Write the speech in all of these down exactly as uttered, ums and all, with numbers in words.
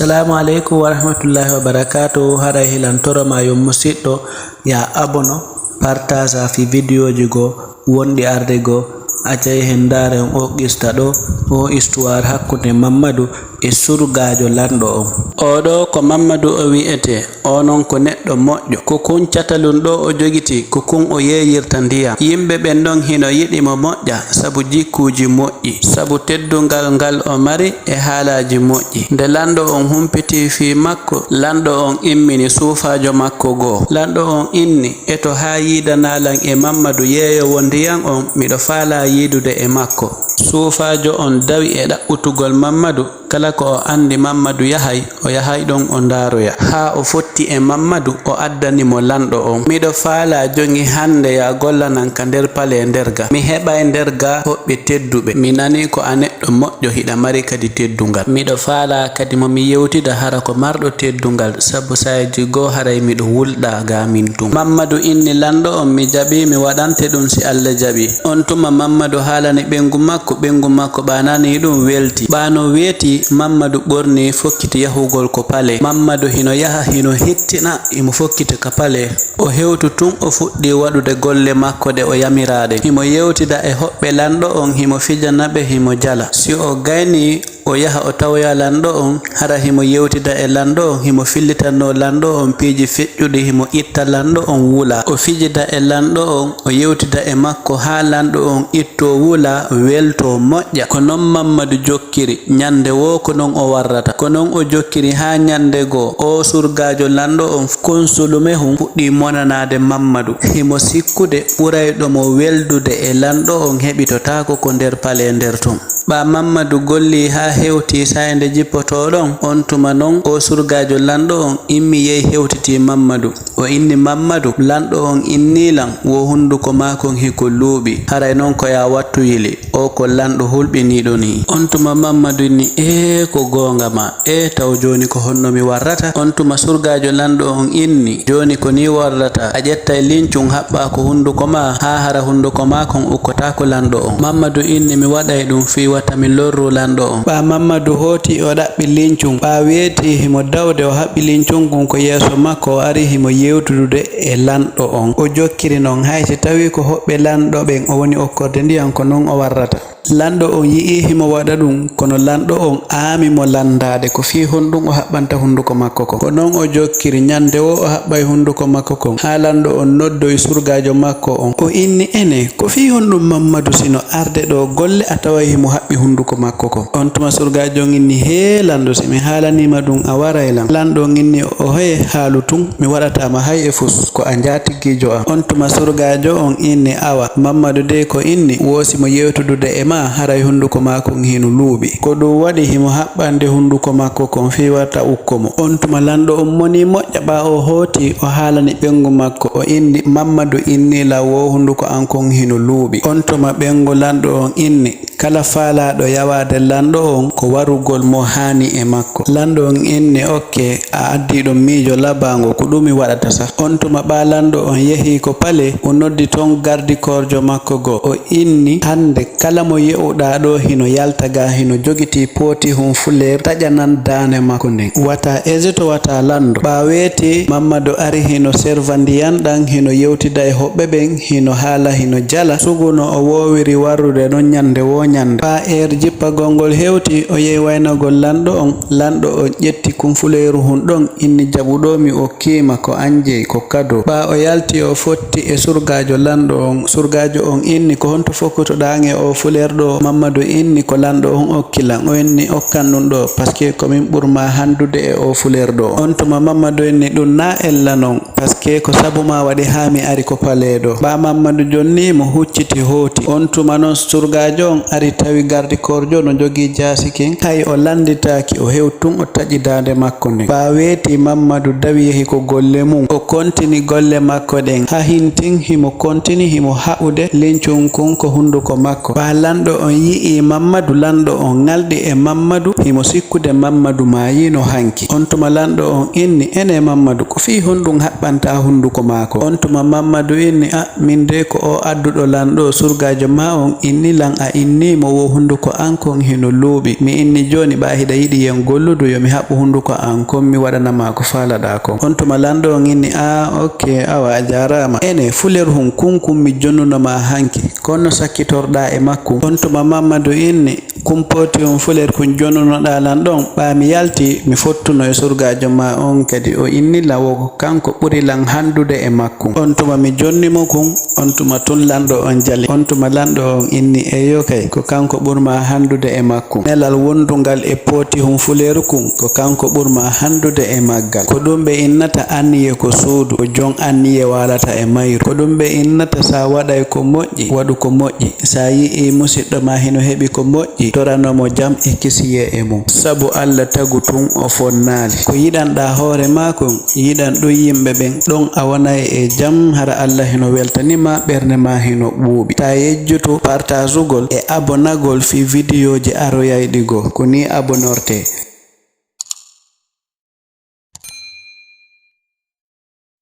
Salaamu aleykum wa rahmatullahi wa barakaatuhu. Haray hilan toro ma yo musiɗɗo, ya abono, partaza fi vidéo ji go wonɗi arde go, acay hen ndaaren o qista ɗo, o histoire hakkunde Mammadu e surgaajo lanɗo on. Oo ɗoo ko Mammadu o wi'etee, oo non ko neɗɗo moƴƴo. Ko kun catalun ɗoo o jogitii, ko kun o yeeyirta ndiyam. Yimɓe ɓen ɗon hino yiɗi mo moƴƴa, sabu jikkuuji moƴƴi, sabu teddungal ngal o mari e haalaaji moƴƴi. Nde lanɗo on humpitii fii makko, lanɗo on immini suufaajo makko goo. Lanɗo on inni, eto haa yiidanaa lan e Mammadu yeeyoowo ndiyam on, miɗo faalaa yiidude e makko. Suufaajo on dawi e ɗaɓɓutugol Mammadu, kala ko o andi Mammadu yahay, o yahay ɗon o ndaaroya. Haa o fotti e Mammadu, o addani mo lanɗo on. Miɗo faalaa joŋi hande ya gollanan ka nder palee nder ga. Mi heɓay nder ga hoɓɓe tedduɓe. Mi nanii ko a neɗɗo moƴƴo, hiɗa mari kadi teddungal. Miɗo faalaa kadi mo mi yewtida hara ko marɗo teddungal, sabu saaji goo haray miɗo wulɗaa ga min tun. Mammadu inni lanɗo on, mi jaɓii, mi waɗante ɗun si Alla jaɓii. On tuma Mammadu haalani ɓeyngu makko, ɓeyngu makko ɓaa nanii ɗun welti. Ɓaa no weeti, Mammadu ɓorni fokkiti yahugol ko palee. Mammadu hino yaha, hino hittina, himo fokkiti ka palee. O hewtu tun, o fuɗɗii waɗude golle makko ɗe o yamiraa ɗen. Himo yewtida e hoɓɓe lanɗo on, himo fijana ɓe, himo jala. Si o gaynii, o yaha o tawoya lanɗo on, hara himo yewtida e lanɗo on, himo fillitannoo lanɗo on piiji feƴƴuɗi, himo itta lanɗo on wula. O fijida e lanɗo on, o yewtida e makko haa lanɗo on ittoo wula, weltoo, moƴƴa. Ko non Mammadu jokkiri. Ñande woo ko non o warrata. Ko non o jokkiri haa ñande goo, oo surgaajo lanɗo on, konsulumehun, fuɗɗii monanaade Mammadu. Himo sikkude ɓurayɗo mo weldude e lanɗo on heɓitotaako ko nder palee nder tun. Ɓaa Mammadu gollii haa hewtii saay nde jippotoo ɗon, on tuma non oo surgaajo lanɗo on immii yehi hewtitii Mammadu. O inni Mammadu, lanɗo on innii lan, wo hunduko maa kon hiko luuɓi. Haray non ko yaa wattu yili. Oo ko lanɗo hulɓiniiɗo nii. On tuma Mammadu inni, ee, ko goonga maa. Ee, taw jooni ko honno mi warrata? On tuma surgaajo lanɗo on inni, jooni ko nii warrata. A ƴettay lincun haɓɓaa ko hunduko maa, haa hara hunduko maa kon ukkotaako lanɗo on. Mammadu inni, mi waɗay ɗun fii wata mi lorru lanɗo on. Ɓaa Mammadu hooti o ɗaɓɓi lincun. Ɓaa weetii himo dawde o haɓɓi lincun kun ko yeeso makko, o ari himo yewtudude e lanɗo on. O jokkiri non, hay si tawii ko hoɓɓe lanɗo ɓen o woni okkorde ndiyam, ko non o warrata. Lanɗo on yi'ii himo waɗa ɗun, kono lanɗo on aami mo landaade ko fii honɗun o haɓɓanta hunduko makko kon. Ko non o jokkiri, ñande woo o haɓɓay hunduko makko kon, haa lanɗo on noddoyi surgaajo makko on. O inni, enee, ko fii honɗun Mammadu si no arde ɗoo golle a taway himo haɓɓi hunduko makko kon? On tuma surgaajo on inni, hee lanɗo, si mi haalanii ma ɗun a waray lan. Lanɗo on inni, ohee, haalu tun, mi waɗataa ma hay e fus, ko a njaati giijo am. On tuma surgaajo on inni, awa, Mammadu dey ko inni, woo si mo yewtudude e maa, haray hunduko maa kon hino luuɓi. Ko ɗun waɗi himo haɓɓande hunduko makko kon fii wata ukko mo. On tuma lanɗo on monii moƴƴa, ɓaa o hooti, o haalani ɓeyngu makko, o inni, Mammadu innii lan woo hunduko an kon hino luuɓi. On tuma ɓeyngu lanɗo on inni, kala faalaaɗo yawaade lanɗo on, ko warugol mo haani e makko. Lanɗo on inni, okke, a addii ɗon miijo labaango, ko ɗun mi waɗata sah. On tuma ɓaa lanɗo on yehii ko palee, o noddi ton gardikoorjo makko goo. O inni, hande kala mo ye'uɗaa ɗoo hino yalta gaa, hino jogitii pootihun fuleer taƴanan daande makko nden. Wata ezito, wata lanndo. Ɓaa weeti, Mammadu ari hino serva ndiyan ɗan, hino yewtida e hoɓɓe ɓen, hino haala, hino jala. Sugu no o woowiri warrude non ñande woo ñande. Ɓaa eer jippagol ngol hewti, o yehi waynagol lanɗo on. Lanɗo on ƴetti kun fuleeru hun ɗon, inni, jaɓu ɗoo, mi okkii ma, ko an jeyi, ko kado. Ɓaa o yalti, o fotti e surgaajo lanɗo on. Surgaajo on inni, ko honto fokkutoɗaa an e oo fuleer ɗoo? Mammadu inni, ko lanɗo on okki lan. O inni, okkan ɗun ɗoo, paske ko min ɓur maa handude e oo fuleer ɗoo. On tuma Mammadu inni, ɗun naa ella non. Paske ko sabu maa waɗi haa mi ari ko palee ɗoo. Ɓaa Mammadu jonnii mo, hucciti hooti. On tuma non surgaajo on ari tawi gardikoorjo no jogii jaasi kin. Hay o lannditaaki, o hewti tun o taƴi daande makko nden. Ɓaa weeti, Mammadu dawi yehi ko golle mun. O kontini golle makko ɗen. Haa hintin himo kontini himo haɓude lincun kun ko hunduko makko. Ɓaa lanɗo on yi'ii Mammadu, lanɗo on ŋalɗi e Mammadu, himo sikkude Mammadu maayiino hanki. On tuma lanɗo on inni, enee Mammadu, ko fii honɗun haɓɓaa kanta hunnduko maako. On tuma Mammadu inni, "A, min dey ko o adduɗo lan ɗo, surgaajo ma on inni lan a innii mo wo hunnduko an kon hino luuɓi. Mi inni jooni ɓaa hiɗa yiɗi yen golludu, yo mi haɓɓu hunnduko an kon, mi waɗana ma ko faalaɗaa kon." On tuma lanɗo on inni, "A, ok, awa a jaaraama. Ene, fuleru hun kun kun mi jonnuno ma hanki. Ko honno sakkitorɗaa e makkun?" On tuma Mammadu inni, "Kun pooti on fuleru kun jonnunoɗaa lan ɗon, ɓaa mi yalti, mi fottuno e surgaajo ma on kadi. O inni lan wo ko kanko ɓuri lan handude e makkun. On tuma mi jonni mo kun." On tuma tun lanɗo on jali. On tuma lanɗo on inni, "Eyo kay, ko kanko ɓuri ma handude e makkun. Nelal wondungal e pooti hun fuleru kun, ko kanko ɓuri ma handude e maggal. Ko ɗum ɓe innata anniye ko suudu, ko jon anniye waalata e mayru. Ko ɗum ɓe innata sa waɗay ko moƴƴi, waɗu ko moƴƴi. Sa yi'ii musiɗɗo ma hino heɓi ko moƴƴi, torano mo jam e kisiyee e mun. Sabu Alla tagu tun o fonnaali. Ko yiɗanɗaa hoore maa kon, yiɗan ɗum yimɓe ɓen. Ɗon a wonay e jam, hara Alla hino weltani ma, ɓernde maa hino ɓuuɓi. Taa yejjutu partaasugol e abonagol fii vidiyooji aroyayɗi goo. Ko nii abonortee.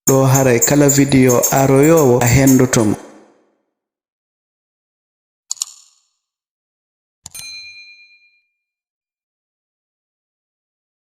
Ɗoo haray kala vidiyoo aroyoowo a hendoto mo.